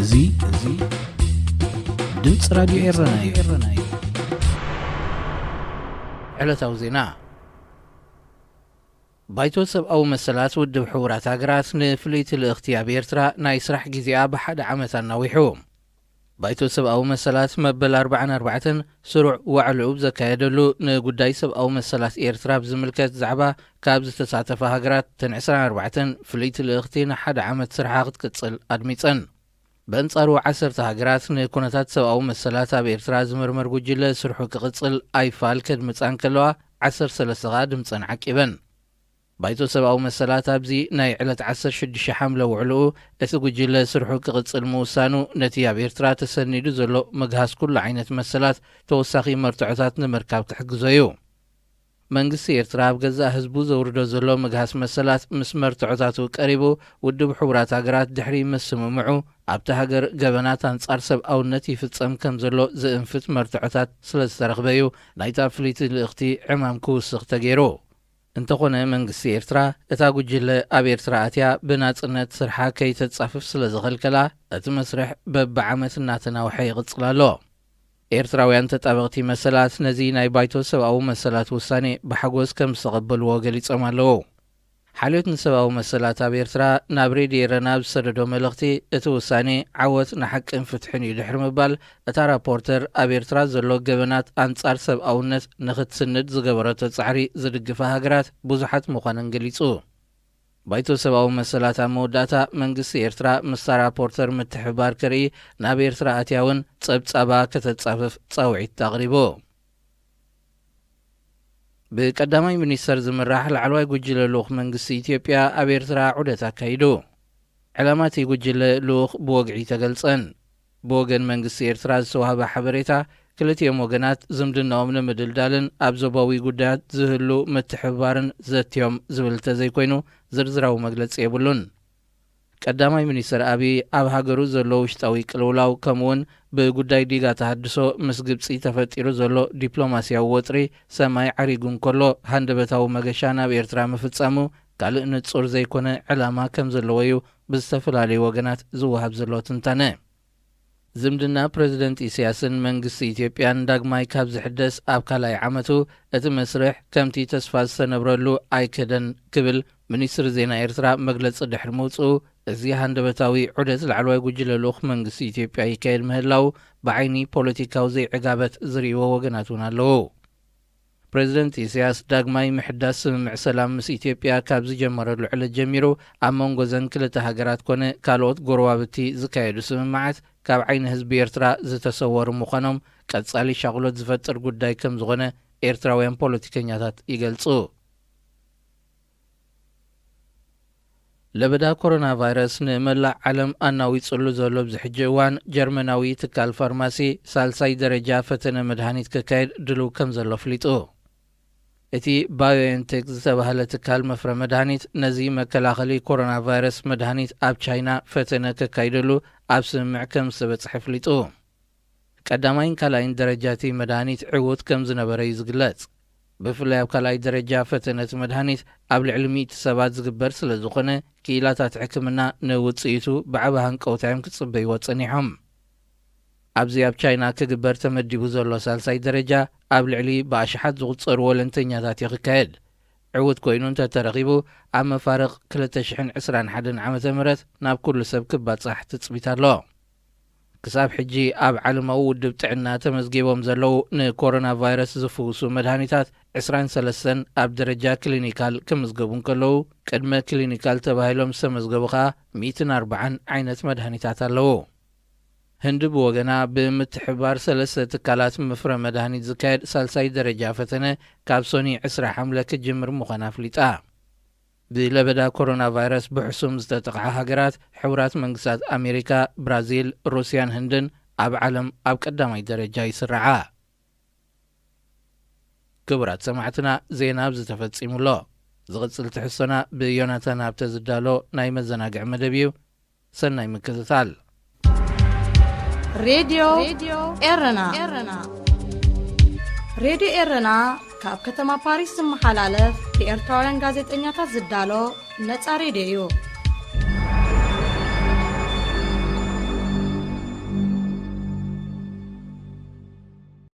እዚ እዚ ድምፂ ራዲዮ ኤረና እዩ። ዕለታዊ ዜና። ባይቶ ሰብኣዊ መሰላት ውድብ ሕቡራት ሃገራት ንፍልይቲ ልእኽቲ ኣብ ኤርትራ ናይ ስራሕ ግዜኣ ብሓደ ዓመት ኣናዊሑ። ባይቶ ሰብኣዊ መሰላት መበል ኣርባዓን ኣርባዕተን ስሩዕ ዋዕላኡ ብዘካየደሉ፣ ንጉዳይ ሰብኣዊ መሰላት ኤርትራ ብዝምልከት ዛዕባ ካብ ዝተሳተፋ ሃገራት፣ እተን ዕስራን ኣርባዕተን ፍልይቲ ልእኽቲ ንሓደ ዓመት ስርሓ ክትቅጽል ኣድሚጸን። በንጻሩ፣ ዓሰርተ ሃገራት ንኩነታት ሰብኣዊ መሰላት ኣብ ኤርትራ ዝምርምር ጉጅለ ስርሑ ክቕጽል ኣይፋል ከድምጻ እንከለዋ፣ ዓሰርተ ሰለስተ ከኣ ድምጸን ዓቂበን። ባይቶ ሰብኣዊ መሰላት ኣብዚ ናይ ዕለት ዓሰርተ ሽዱሽተ ሓምለ ውዕልኡ፣ እቲ ጉጅለ ስርሑ ክቕጽል ምውሳኑ፣ ነቲ ኣብ ኤርትራ ተሰኒዱ ዘሎ ምግሃስ ኩሉ ዓይነት መሰላት ተወሳኺ መርትዖታት ንምርካብ ክሕግዞ እዩ። መንግስቲ ኤርትራ ኣብ ገዛእ ህዝቡ ዘውርዶ ዘሎ ምግሃስ መሰላት ምስ መርትዖታቱ ቀሪቡ፣ ውድብ ሕቡራት ሃገራት ድሕሪ ምስምምዑ፣ ኣብታ ሃገር ገበናት ኣንጻር ሰብኣውነት ይፍጸም ከም ዘሎ ዝእንፍት መርትዖታት ስለ ዝተረኽበ እዩ ናይታ ፍልይቲ ልእኽቲ ዕማም ክውስኽ ተገይሩ። እንተኾነ፣ መንግስቲ ኤርትራ እታ ጉጅለ ኣብ ኤርትራ ኣትያ ብናጽነት ስርሓ ከይተጻፍፍ ስለ ዝኸልከላ፣ እቲ መስርሕ በብዓመት እናተናውሐ ይቕጽል ኣሎ። ኤርትራውያን ተጣበቕቲ መሰላት ነዚ ናይ ባይቶ ሰብኣዊ መሰላት ውሳኔ ብሓጎስ ከም ዝተቐበልዎ ገሊጾም ኣለዉ። ሓልዮት ንሰብኣዊ መሰላት ኣብ ኤርትራ ናብ ሬድዮ ኤረና ኣብ ዝሰደዶ መልእኽቲ፣ እቲ ውሳኔ ዓወት ንሓቅን ፍትሕን እዩ ድሕሪ ምባል፣ እታ ራፖርተር ኣብ ኤርትራ ዘሎ ገበናት ኣንጻር ሰብኣውነት ንኽትስንድ ዝገበረቶ ጻዕሪ ዝድግፋ ሃገራት ብዙሓት ምዃነን ገሊጹ። ባይቶ ሰብኣዊ መሰላት ኣብ መወዳእታ፣ መንግስቲ ኤርትራ ምስታ ራፖርተር ምትሕብባር ከርኢ፣ ናብ ኤርትራ ኣትያ እውን ጸብጻባ ከተጻፍፍ ጻውዒት ኣቕሪቡ። ብቀዳማይ ሚኒስተር ዝምራሕ ላዕለዋይ ጉጅለ ልኡኽ መንግስቲ ኢትዮጵያ ኣብ ኤርትራ ዑደት ኣካይዱ። ዕላማ እቲ ጉጅለ ልኡኽ ብወግዒ ተገልጸን። ብወገን መንግስቲ ኤርትራ ዝተዋህበ ሓበሬታ፣ ክልቲኦም ወገናት ዝምድናኦም ንምድልዳልን ኣብ ዞባዊ ጉዳያት ዝህሉ ምትሕብባርን ዘትዮም ዝብል እንተዘይኮይኑ፣ ዝርዝራዊ መግለጺ የብሉን። ቀዳማይ ሚኒስተር ኣብይ፣ ኣብ ሃገሩ ዘሎ ውሽጣዊ ቅልውላው፣ ከምኡውን ብጉዳይ ዲጋ ተሃድሶ ምስ ግብጺ ተፈጢሩ ዘሎ ዲፕሎማስያዊ ወጥሪ ሰማይ ዓሪጉ እንከሎ፣ ሃንደበታዊ መገሻ ናብ ኤርትራ ምፍጻሙ ካልእ ንጹር ዘይኮነ ዕላማ ከም ዘለዎ እዩ ብዝተፈላለዩ ወገናት ዝወሃብ ዘሎ ትንታነ። ዝምድና ፕረዚደንት ኢሳያስን መንግስቲ ኢትዮጵያን ዳግማይ ካብ ዝሕደስ ኣብ ካልኣይ ዓመቱ፣ እቲ መስርሕ ከምቲ ተስፋ ዝተነብረሉ ኣይከደን ክብል ሚኒስትሪ ዜና ኤርትራ መግለጺ ድሕሪ ምውጽኡ፣ እዚ ሃንደበታዊ ዑደት ላዕለዋይ ጉጅለ ልኡኽ መንግስቲ ኢትዮጵያ ይካየድ ምህላው ብዓይኒ ፖለቲካዊ ዘይዕጋበት ዝርእይዎ ወገናት እውን ኣለዉ። ፕረዚደንት ኢሳያስ ዳግማይ ምሕዳስ ስምምዕ ሰላም ምስ ኢትዮጵያ ካብ ዝጀመረሉ ዕለት ጀሚሩ፣ ኣብ መንጎ ዘን ክልተ ሃገራት ኮነ ካልኦት ጎረባብቲ ዝካየዱ ስምምዓት ካብ ዓይኒ ህዝቢ ኤርትራ ዝተሰወሩ ምዃኖም፣ ቀጻሊ ሻቕሎት ዝፈጥር ጉዳይ ከም ዝኾነ ኤርትራውያን ፖለቲከኛታት ይገልጹ። ለበዳ ኮሮና ቫይረስ ንመላእ ዓለም ኣናዊጽሉ ዘሎ ኣብዚ ሕጂ እዋን፣ ጀርመናዊ ትካል ፋርማሲ ሳልሳይ ደረጃ ፈተነ መድሃኒት ክካየድ ድሉው ከም ዘሎ ኣፍሊጡ። እቲ ባዮኤንቴክ ዝተባህለ ትካል መፍረ መድሃኒት፣ ነዚ መከላኸሊ ኮሮና ቫይረስ መድሃኒት ኣብ ቻይና ፈተነ ከካይደሉ ኣብ ስምምዕ ከም ዝተበጽሐ ኣፍሊጡ። ቀዳማይን ካልኣይን ደረጃ እቲ መድሃኒት ዕዉት ከም ዝነበረ እዩ ዝግለጽ። ብፍላይ ኣብ ካልኣይ ደረጃ ፈተነ እቲ መድሃኒት ኣብ ልዕሊ ሚእቲ ሰባት ዝግበር ስለ ዝኾነ፣ ክኢላታት ሕክምና ንውጽኢቱ ብዓቢ ሃንቀውታ እዮም ክጽበይዎ ጸኒሖም። ኣብዚ ኣብ ቻይና ክግበር ተመዲቡ ዘሎ ሳልሳይ ደረጃ፣ ኣብ ልዕሊ ብኣሽሓት ዝቑጸሩ ወለንተኛታት እዩ ክካየድ። ዕዉት ኮይኑ እንተተረኺቡ፣ ኣብ መፋርቕ ክልተ ሽሕን ዕስራን ሓደን ዓመተ ምህረት ናብ ኩሉ ሰብ ክባጻሕ ትጽቢት ኣሎ። ክሳብ ሕጂ ኣብ ዓለማዊ ውድብ ጥዕና ተመዝጊቦም ዘለዉ ንኮሮና ቫይረስ ዝፍውሱ መድሃኒታት ዕስራን ሰለስተን ኣብ ደረጃ ክሊኒካል ክምዝገቡ እንከለዉ፣ ቅድመ ክሊኒካል ተባሂሎም ዝተመዝገቡ ኸኣ ሚእትን ኣርባዓን ዓይነት መድሃኒታት ኣለዉ። ህንዲ ብወገና፣ ብምትሕብባር ሰለስተ ትካላት ምፍረ መድሃኒት ዝካየድ ሳልሳይ ደረጃ ፈተነ ካብ ሶኒ ዕስራ ሓምለ ክጅምር ምዃና ኣፍሊጣ። ብለበዳ ኮሮና ቫይረስ ብሕሱም ዝተጠቕዓ ሃገራት፣ ሕቡራት መንግስታት ኣሜሪካ፣ ብራዚል፣ ሩስያን ህንድን ኣብ ዓለም ኣብ ቀዳማይ ደረጃ ይስርዓ። ክቡራት ሰማዕትና፣ ዜና ኣብዚ ተፈጺሙ ኣሎ። ዝቕጽል ትሕዝቶና ብዮናታን ሃብተ ዝዳሎ ናይ መዘናግዒ መደብ እዩ። ሰናይ ምክትታል። ሬድዮ ኤረና። ሬድዮ ኤረና ካብ ከተማ ፓሪስ ዝመሓላለፍ ብኤርትራውያን ጋዜጠኛታት ዝዳሎ ነጻ ሬድዮ እዩ።